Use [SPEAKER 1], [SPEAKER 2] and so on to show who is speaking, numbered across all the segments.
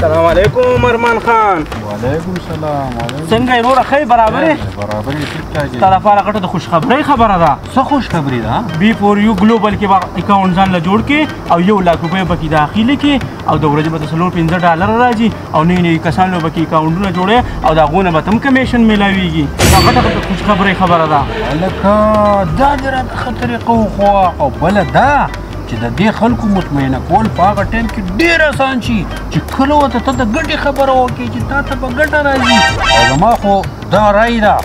[SPEAKER 1] السلام علیکم ارمان خان.
[SPEAKER 2] وعلیکم السلام.
[SPEAKER 1] څنګه یې وروره؟ ښه یې؟ برابر یې؟
[SPEAKER 2] برابر یې، ټیک ټاک.
[SPEAKER 1] ستا لپاره غټه د خوشخبرۍ خبره ده.
[SPEAKER 2] څه خوشخبري ده؟
[SPEAKER 1] بي فور یو ګلوبل کې به اکاونټ ځان له جوړ کړې او 1 لک روپۍ به پکې داخلې کړې او د ورځې به د 4-5 ډالر راځي او نوي نوي کسان له به پکې اکاونټونه جوړې او د هغو نه به ته هم کمیشن میلاویږي. دا غټه غټه خوشخبرۍ خبره ده.
[SPEAKER 2] هلکه دا دې راته ښه طریقه وښوه. او بله دا چې د دې خلکو مطمئنه کول په هغه ټایم کې ډېر اسان شي چې کله ورته ته د ګټې خبره وکړې چې تا ته به ګټه راځي. او زما خو دا رای ده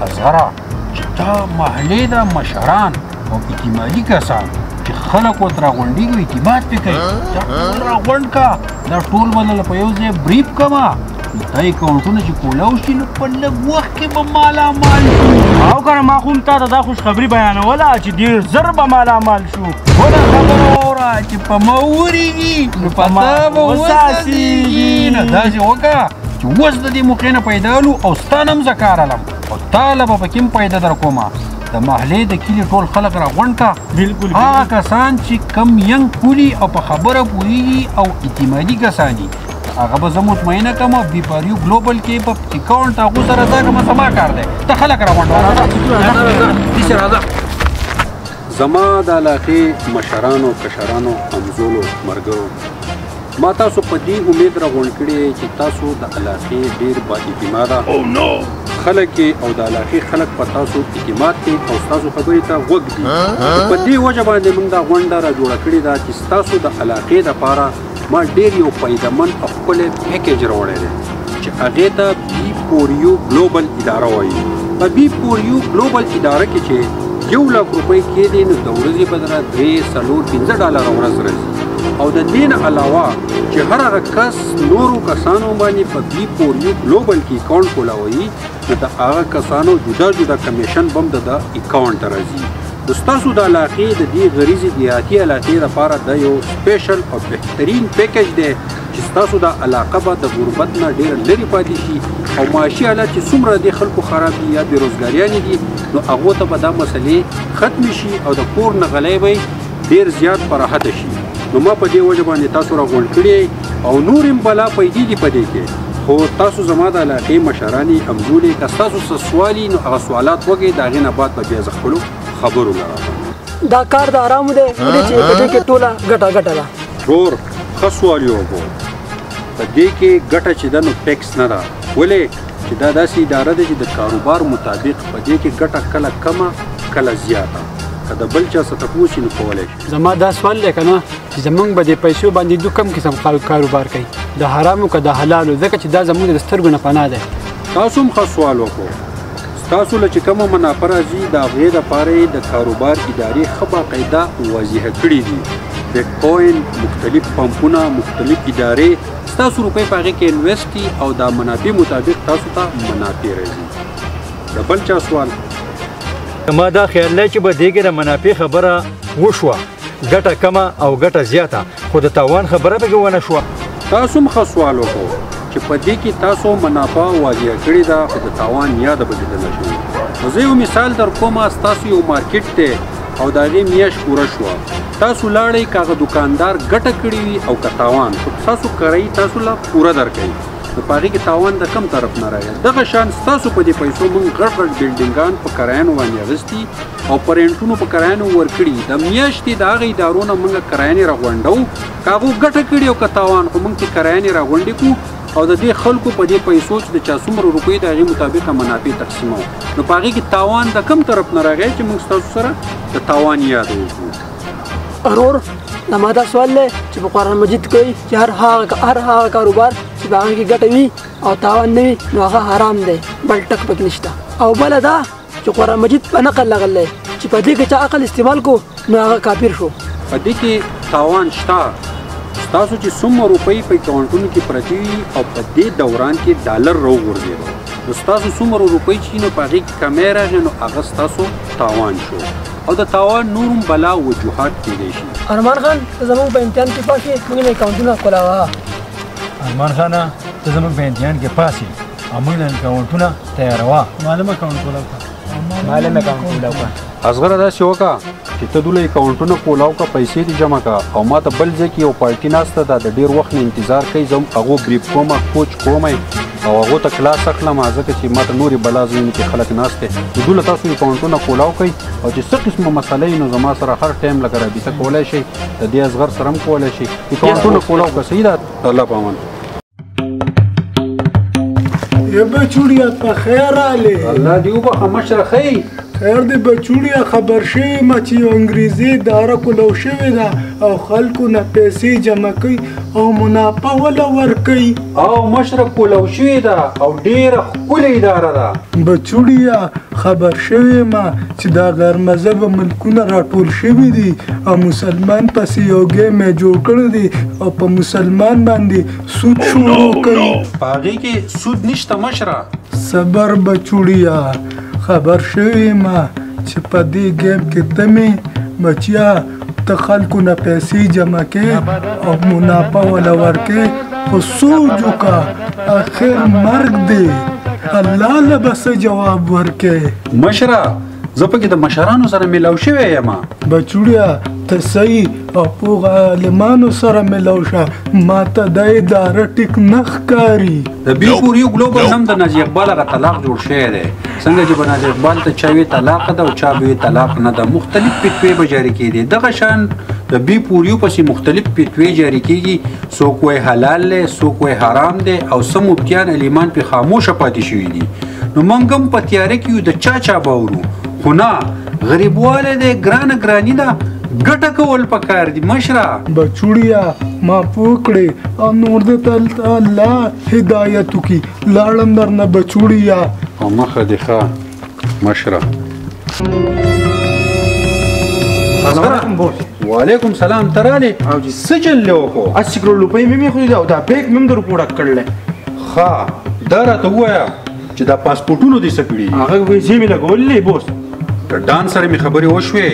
[SPEAKER 2] اصغره چې تا محلې د مشران او اعتمادي کسان چې خلک ورته راغونډېږي اعتماد پرې کوي، دا ټول راغونډ کا، دا ټول به درله په یو ځای بریف کړمه. نو دا اکاونټونه چې کولاو شي نو په لږ وخت کې به مالامال شو.
[SPEAKER 1] او که نه ما خو هم تا ته دا خوشخبري بیانوله چې ډېر زر به مالامال شو.
[SPEAKER 2] بله خبره واوره چې په ما وورېږي نو په تا به وڅاڅېږي. نو داسې وکړه چې اوس د دې موقع نه پیدا لو او ستا نه هم زه کار علم او تا له به پکې هم پیدا در کومه. د محلې د کلي ټول خلک راغونډ کا.
[SPEAKER 1] بالکل.
[SPEAKER 2] هغه کسان چې کم ینګ پولي او په خبره پوهېږي او اعتمادي کسان دي، هغه به زه مطمئنه کړم. بي فور یو ګلوبل کې په اکاونټ هغو سره دا کومه زما کار دی. ته خلک راغونډوه. راځه داسې راځه. زما د علاقې مشرانو، کشرانو، همزولو، ملګرو، ما تاسو په دې امید راغونډ کړی چې تاسو د علاقې ډېر با اعتماده خلک او د علاقې خلک په تاسو اعتماد کوي او ستاسو خبرې ته غوږ دي. په دې وجه باندې موږ دا غونډه را جوړه کړې ده چې ستاسو د علاقې دپاره ما ډېر یو فایدهمند او ښکلی پیکیج راوړی دی چې هغې ته بي فور یو ګلوبل اداره وایي. په بي فور یو ګلوبل اداره کې چې 1 لک روپۍ کېدې نو د ورځې به دره 3، 4، 5 ډالره ورځ راځي. او د دې نه علاوه چې هر هغه کس نورو کسانو باندې په بي فور یو ګلوبل کې اکاونټ کولاوي نو د هغه کسانو جدا جدا کمیشن به هم د ده اکاونټ ته راځي. نو ستاسو د علاقې د دې غریزې دیهاتي علاقې لپاره دا یو سپیشل او بهترین پیکج دی چې ستاسو د علاقه به د غربت نه ډېره لرې پاتې شي او معاشي حالت چې څومره د خلکو خراب دي یا بېروزګاریانې دي نو هغو ته به دا مسلې ختمې شي او د کور نه غلی به ډېر زیات په راحته شي. نو ما په دې وجه باندې تاسو راغونډ کړي او نور هم بلا پیدې دي په دې کې، خو تاسو زما د علاقې مشران یې، همزولي، که ستاسو څه سوال وي نو هغه سوالات وکړئ. د هغې نه بعد به بیا زه خپلو خبرو له راځم.
[SPEAKER 3] دا کار د حرامو دی، ولې چې په دې کې ټوله ګټه ګټه ده.
[SPEAKER 2] ورور ښه سوال یې وکړو. په دې کې ګټه چې ده نو فکس نه ده، ولې چې دا داسې اداره ده چې د کاروبار مطابق په دې کې ګټه کله کمه کله زیاته. که د بل چا څه تپوس شي نو کولی شي.
[SPEAKER 4] زما دا سوال دی که نه چې زمونږ به د پیسو باندې دو کم قسم کاروبار کوي، د حرامو که د حلالو؟ ځکه چې دا زمونږ د سترګو نه پناه دی.
[SPEAKER 2] تاسو هم ښه سوال وکړو. ستاسو له چې کومه منافع راځي د هغې دپاره یې د کاروبار ادارې ښه باقاعده واضحه کړي دي. بیټ کوین، مختلف پمپونه، مختلف ادارې ستاسو روپۍ په هغې کې انویسټ دي او د منافع مطابق تاسو ته منافع راځي. د بل چا سوال؟
[SPEAKER 5] ما دا خیال دی چې به دې کې د منافع خبره وشوه، ګټه کمه او ګټه زیاته، خو د تاوان خبره پکې ونه شوه.
[SPEAKER 2] تاسو هم ښه سوال وکړو چې په دې کې تاسو منافع واضح کړې ده خو د تاوان یاده به دې نه شوې. نو زه یو مثال در کوم. ستاسو یو مارکیټ دی او د هغې میاشت پوره شوه، تاسو لاړئ، که هغه دکاندار ګټه کړې وي او که تاوان، خو ستاسو کرایي تاسو له پوره درکوي، نو په هغې کې تاوان د کم طرف نه راغی؟ دغه شان ستاسو په دې پیسو موږ غټ غټ بلډینګان په کرایانو باندې اخیستي او په رینټونو په کرایانو ورکړي. د میاشتې د هغه ادارو نه موږ کرایانې راغونډو، که هغو ګټه کړي او که تاوان، خو موږ چې کرایانې راغونډې کړو او د دې خلکو په دې پیسو چې د چا څومره روپۍ د هغې مطابق منافع تقسیمو، نو په هغې کې تاوان د کم طرف نه راغی چې موږ ستاسو سره د تاوان یاد وکړو؟
[SPEAKER 3] ورور زما دا سوال دی چې په قرآن مجید کې چې هر هغه کاروبار چې په هغه کې ګټه وي او تاوان نه وي نو هغه حرام دی، بل ټک پکې نشته. او بله دا چې قرآن مجید په نقل راغلی چې په دې کې چا عقل استعمال کو نو هغه کافر شو.
[SPEAKER 2] په دې کې تاوان شته. ستاسو چې څومره روپۍ په اکاونټونو کې پرتې وي او په دې دوران کې ډالر راوغورځېدو نو ستاسو څومره روپۍ چې نو په هغې کې کمی راغی نو هغه ستاسو تاوان شو او د تاوان نور هم بلا وجوهات کېدی شي.
[SPEAKER 3] ارمان خان، ته زموږ په امتحان کې پاس یې، موږ نه اکاونټونه کولاوه.
[SPEAKER 5] ارمان خانه، ته زموږ په امتحان کې پاس یې او موږ له اکاونټونه تیاروه.
[SPEAKER 4] معلوم اکاونټ کولاو.
[SPEAKER 6] معلوم اکاونټ کولاو.
[SPEAKER 2] اصغره، داسې وکړه چې ته دوله اکاونټونه کولاو که پیسې دې جمع که او ما ته بل ځای کې یو پارټي ناسته ده، د ډېر وخت نه انتظار کوي، زه هم هغو بریف کوم، کوچ کوم او هغو ته کلاس اخلم، ځکه چې ما ته نورې بلا ځایونو کې خلک ناست دی. نو دوله تاسو اکاونټونه کولاو کوئ او چې څه قسمه مسله وي نو زما سره هر ټایم لکه رابطه کولی شئ، د دې اصغر سره هم کولی شئ. اکاونټونه کولاو که، صحیح ده؟ الله په امان.
[SPEAKER 6] ای بچوړیه په خیر راغلې.
[SPEAKER 2] الله دې وبخښه مشره. ښه یې؟
[SPEAKER 6] خیر دی بچوړیه، خبر شوې ما چې یو انګریزي اداره کولو شوې ده او خلکو نه پیسې جمع کوي او منافع وله ورکوي.
[SPEAKER 2] او مشره کولو شوې ده او ډېره ښکلې اداره ده.
[SPEAKER 6] بچوړیه خبر شوې ما چې دا غیر مذهبه ملکونه راټول شوي دي او مسلمان پسې یو ګیم یې جوړ کړی دی او په مسلمان باندې سود شروع کوي.
[SPEAKER 2] په هغې کې سود نشته مشره.
[SPEAKER 6] صبر بچوړیه، خبر شوې ما چې په دې ګیم کې ته مې بچیا ته خلکو نه پیسې جمع کې او منافع وله ورکې، خو سوچ وکړه اخر مرګ دی، الله له به څه جواب ورکې.
[SPEAKER 2] مشره زه پکې د مشرانو سره میلاو شوی یم.
[SPEAKER 6] بچوړیه ته صحیح او پوه عالمانو سره میلاو شه، ما ته دا اداره ټیک نه ښکاري.
[SPEAKER 2] د بي فور یو ګلوبل هم د نازي اقبال هغه طلاق جوړ شوی دی. څنګه چې به نازي اقبال ته چا وی طلاق ده او چا به وی طلاق نه ده، مختلف فتوې به جاري کېدې. دغه شان د بي فور یو پسې مختلف فتوې جاري کېږي، څوک وایي حلال دی، څوک وایي حرام دی، او څه مفتیان علیمان پرې خاموشه پاتې شوي دي. نو موږ هم په تیاره کې یو، د چا چا به اورو؟ خو نه، غریبوالی دی، ګرانه ګراني ده، ګټه کول پکار دي مشره.
[SPEAKER 6] بچوړیه ما پوه کړې او نور دې ته الله هدایت وکړي. لاړم درنه بچوړیه.
[SPEAKER 2] او مخه دې ښه مشره. وعلیکم سلام. ته راغلې؟ څه چل دې وکړو؟
[SPEAKER 1] 80 کروڑ روپۍ مې مې او دا بیک مې هم در پوره کړلی.
[SPEAKER 2] ښه دا راته ووایه چې دا پاسپورټونو دې څه کړي؟
[SPEAKER 1] هغه ویزې مې لګولې بوس.
[SPEAKER 2] د ډان سره مې خبرې وشوې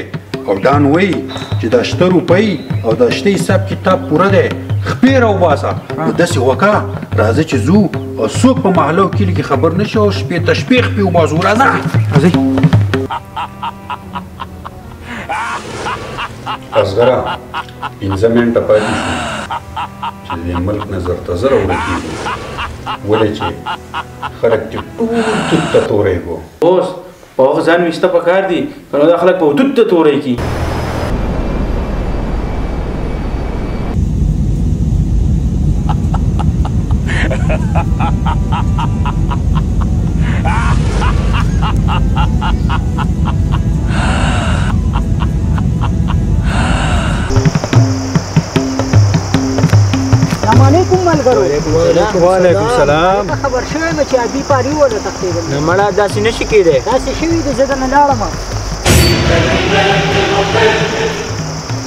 [SPEAKER 2] او ډان وایي چې دا شته روپۍ او دا شته حساب کتاب پوره دی، خپې راوباسه. نو داسې وکړه، راځه چې ځو او څوک په محله او کلي کې خبر نه شي او شپې ته شپې خپې وباسو. راځه
[SPEAKER 1] راځئ.
[SPEAKER 2] اصغره 5 منټه پاتې شو چې د دې ملک نه زر ته زره ورکېږي، ولې چې خلک چې ټول توت ته توری کو.
[SPEAKER 1] اوس په وخت ځان ویسته پکار دي، که نه دا خلک په توت ته توری کي.
[SPEAKER 3] السلام علیکم ملګرو.
[SPEAKER 5] وعلیکم سلام.
[SPEAKER 3] خبر شوی یم چې ابي پاري وله تښتېدل.
[SPEAKER 1] نه مړه داسې نه شي کېدی.
[SPEAKER 3] داسې شوي دي، زه درنه لاړم.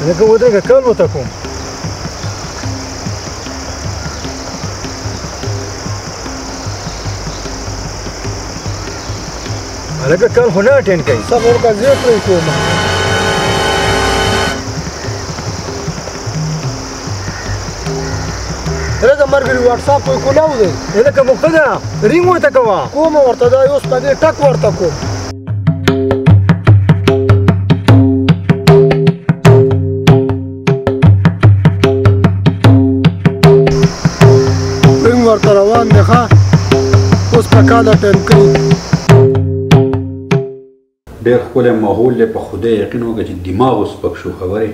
[SPEAKER 5] لکه ودرېږه، کال ورته کوم. هلکه کال خو نه اټینډ کوي.
[SPEAKER 6] صبر وکړه، زه یې پرې کوم. هلکه ملګري واټساپ خو یې کولاو دی.
[SPEAKER 5] هلکه مو ښه ده، رینګ ورته کوه.
[SPEAKER 6] کومه ورته دا اوس په دې ټک ورته کوم. رینګ ورته روان دی، ښه اوس په کال اټینډ کوي.
[SPEAKER 2] ډېر ښکلی ماحول دی، په خدای یقین وکړه چې دماغ اوس سپک شو. خبرې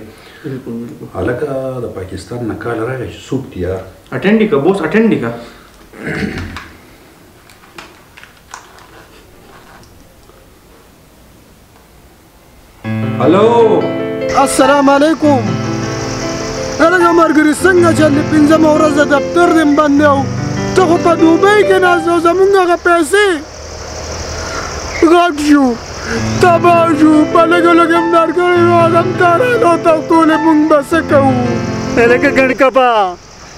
[SPEAKER 2] هلکه د پاکستان نه کال راغی چې څوک دي یار؟
[SPEAKER 1] اټینډ یې که بوس، اټینډ یې که.
[SPEAKER 2] هلو
[SPEAKER 6] السلام علیکم. هلکه ملګري څنګه چل دی؟ 5مه ورځ د دفتر دې بند دی او ته خو په دوبۍ کې ناست او زموږ هغه پیسې غټ شو، تباه شو، په لږه لږه هم درکړې وې، هغه هم تا رانه وتښتولې. موږ به څه کوو؟
[SPEAKER 5] هلکه ګڼکپه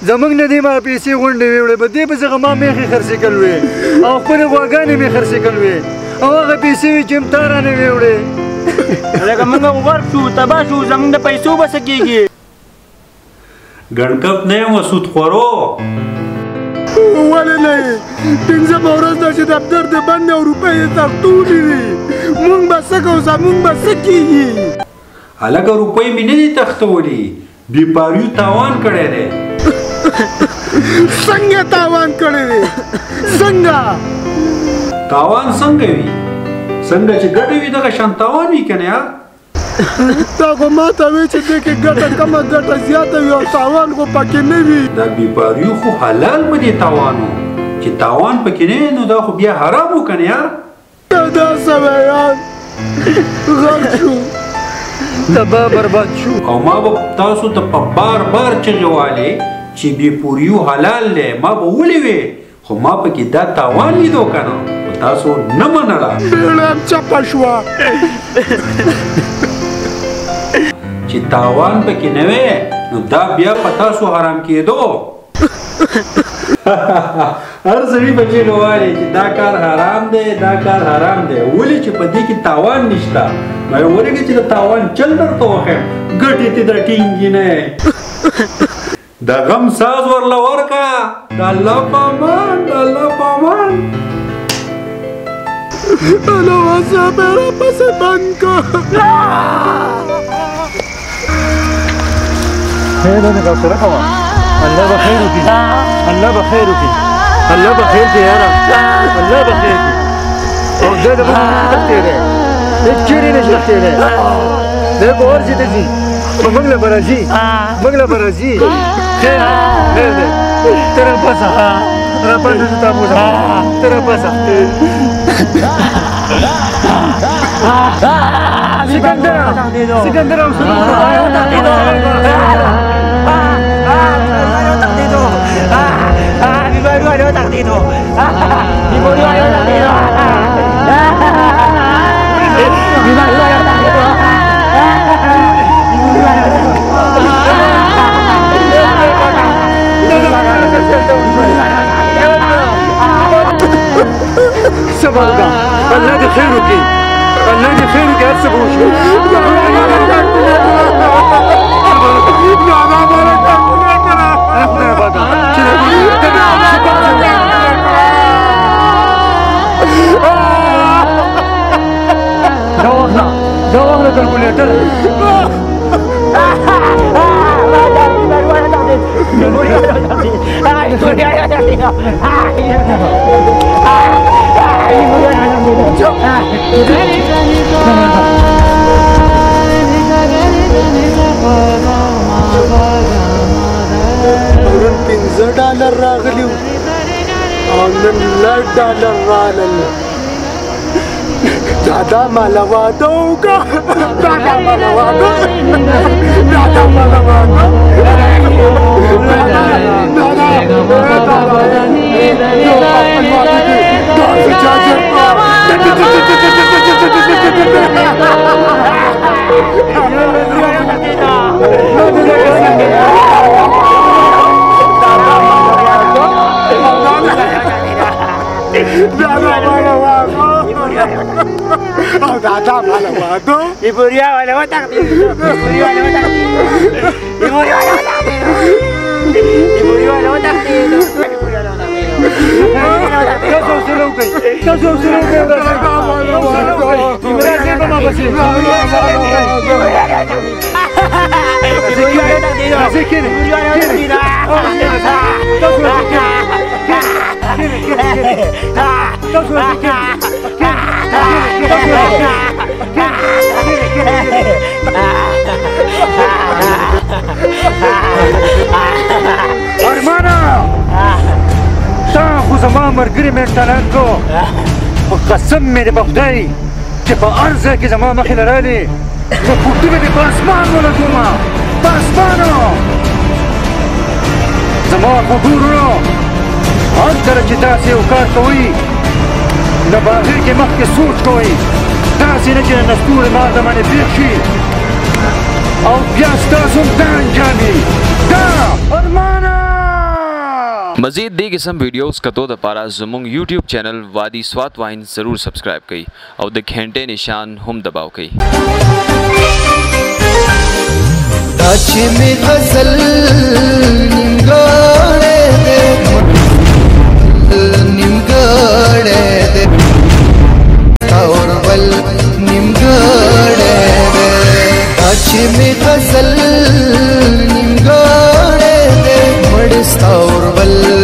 [SPEAKER 5] زموږ نه دې ما پیسې غونډې ویوړې، په دې پسې ما میخې خرڅې کړل وې او خپلې غواګانې مې خرڅې کړل وې او هغه پیسې وې چې هم تا رانه ویوړې.
[SPEAKER 1] هلکه موږ غرق شو، تباه شو، زموږ د پیسو به څه کېږي؟
[SPEAKER 2] ګڼکپ نه یم سودخورو.
[SPEAKER 6] ولې نه یې؟ 5مه ورځ ده چې دفتر دې بند دی او روپۍ یې تښتولې دي. موږ به څه کوو؟ زموږ به څه کېږي؟
[SPEAKER 2] هلکه روپۍ مې نه دي تښتولي، بیپاریو تاوان کړی دی.
[SPEAKER 6] څنګه تاوان کړی دی؟ څنګه
[SPEAKER 2] تاوان څنګه وي؟ څنګه چې ګټه وي دغه شان تاوان وي که نه یار؟
[SPEAKER 6] تا خو ما ته وې چې دې کې ګټه کمه ګټه زیاته وي او تاوان خو پکې نه وي.
[SPEAKER 2] دا بیپاریو خو حلال په دې تاوان و، چې تاوان پکې نه وي نو دا خو بیا حرام و که نه یار؟
[SPEAKER 6] دا څه وایې یار، غرق شو،
[SPEAKER 5] تباه برباد شو.
[SPEAKER 2] او ما به تاسو ته په بار بار چغې والې چې بې پوریو حلال دی، ما به ولې وې، خو ما پکې دا تاوان لیدو که نه، خو تاسو نه منله.
[SPEAKER 6] بیړه هم چپه شوه.
[SPEAKER 2] چې تاوان پکې نه وی نو دا بیا په تاسو حرام کېدو. هر سړي به چیغې والې چې دا کار حرام دی، دا کار حرام دی، ولې چې په دې کې تاوان نشته. ما یې ولګې چې د تاوان چل درته وښیم، ګټې ته د ټینګې نه. د غم ساز ورله ورکه، د الله په امان، د الله په امان.
[SPEAKER 6] الله واسه به راپسې بند کړه.
[SPEAKER 5] خیر دی غوسره کوه، الله به خیر وکړي، الله به خیر وکړي، الله به خیر کړي یاره، الله به خیر کړي. او دا د موږ تښتېدی، هېڅ چېرې نه شي تښتېدی، دی به هر ځای ته ځي، خو موږ له به راځي، موږ له به راځي. خیر دی، خیر دی، ته راپاڅه، راپاڅه، زه تا بوځم، ته راپاڅه. سکندر، سکندر او صبر وکړه، الله دې خیر وکړي، الله دې خیر وکړي، هر څه به وشي. دا واخله، دا واخله کلکولیټر.
[SPEAKER 6] پرون $5 راغلي وو او نن $10 راغلل. دادا ماله واده وکړه، دادا ماله واده، دادا ماله واده، دادا دادا ماله واده.
[SPEAKER 5] تاسو حوصله وکړئ، تاسو حوصله وکړئ، راځئ به ما پسې. راځئ کښېنئ، کښېنئ. تاسو راځئ کښېنئ، کښېنئ، کښېنئ، تاسو راځئ کښېنئ، کښېنئ، کښېنئ. ارمانه، تا خو زما ملګري مېنټالان کړو، په قسم مې دی په خدای چې په هر ځای کې زما مخې له رالې نو پوټونه دې په اسمان ولګومه، په اسمان. زما خوږو وروڼو، هر کله چې تاسې یو کار کوئ نو په هغې کې مخکې سوچ کوئ، داسې نه چې د نستورې مار د باندې پېښ شي او بیا ستاسو هم دا انجام وي. دا ارمانه.
[SPEAKER 7] مزید دې قسم ویډیوز کتو د پاره زموږ YouTube چینل وادي سوات واین ضرور سبسکرایب کړئ او د ଘଣ୍ଟେ نشان هم دباو کړئ.
[SPEAKER 8] دا چې مې غزل نیمګړی دی، نیمګړی دی، اور بل نیمګړی دی. دا چې مې غزل نیمګړی دی، مړ ستا اوربل.